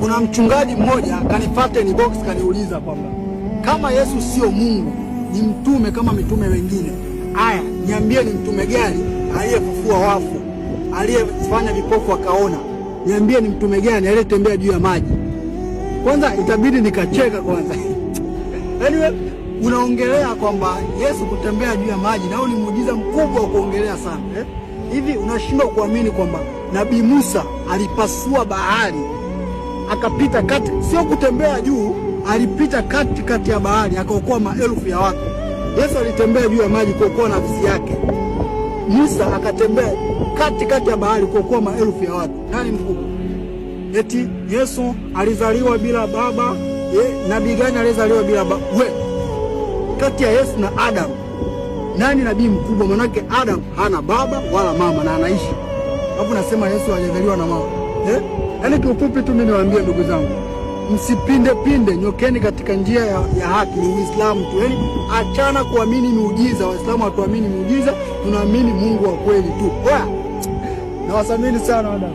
Kuna mchungaji mmoja kanifuata inbox kaniuliza kwamba kama Yesu sio Mungu, ni mtume kama mitume wengine, aya, niambie ni mtume gani aliyefufua wafu, aliyefanya vipofu akaona? Niambie ni mtume gani aliyetembea juu ya maji? Kwanza itabidi nikacheka kwanza. Anyway, unaongelea kwamba Yesu kutembea juu ya maji nao ni muujiza mkubwa wa kuongelea sana, eh? Hivi unashindwa kuamini kwamba Nabii Musa alipasua bahari akapita kati, sio kutembea juu, alipita kati kati ya bahari akaokoa maelfu ya watu. Yesu alitembea juu ya maji kuokoa nafsi yake. Musa akatembea kati kati ya bahari kuokoa maelfu ya watu. Nani mkubwa? Eti Yesu alizaliwa bila baba? Nabii gani alizaliwa bila baba? We, kati ya Yesu na Adam nani nabii mkubwa? Manake Adam hana baba wala mama na anaishi, alafu nasema Yesu hajazaliwa na mama, eh? Yaani kiufupi tu mimi niwaambie ndugu zangu, msipinde pinde, nyokeni katika njia ya haki. Ni Uislamu tu, yaani achana kuamini miujiza. Waislamu hatuamini miujiza, tunaamini Mungu wa kweli tu. Oya, nawathamini sana wadau.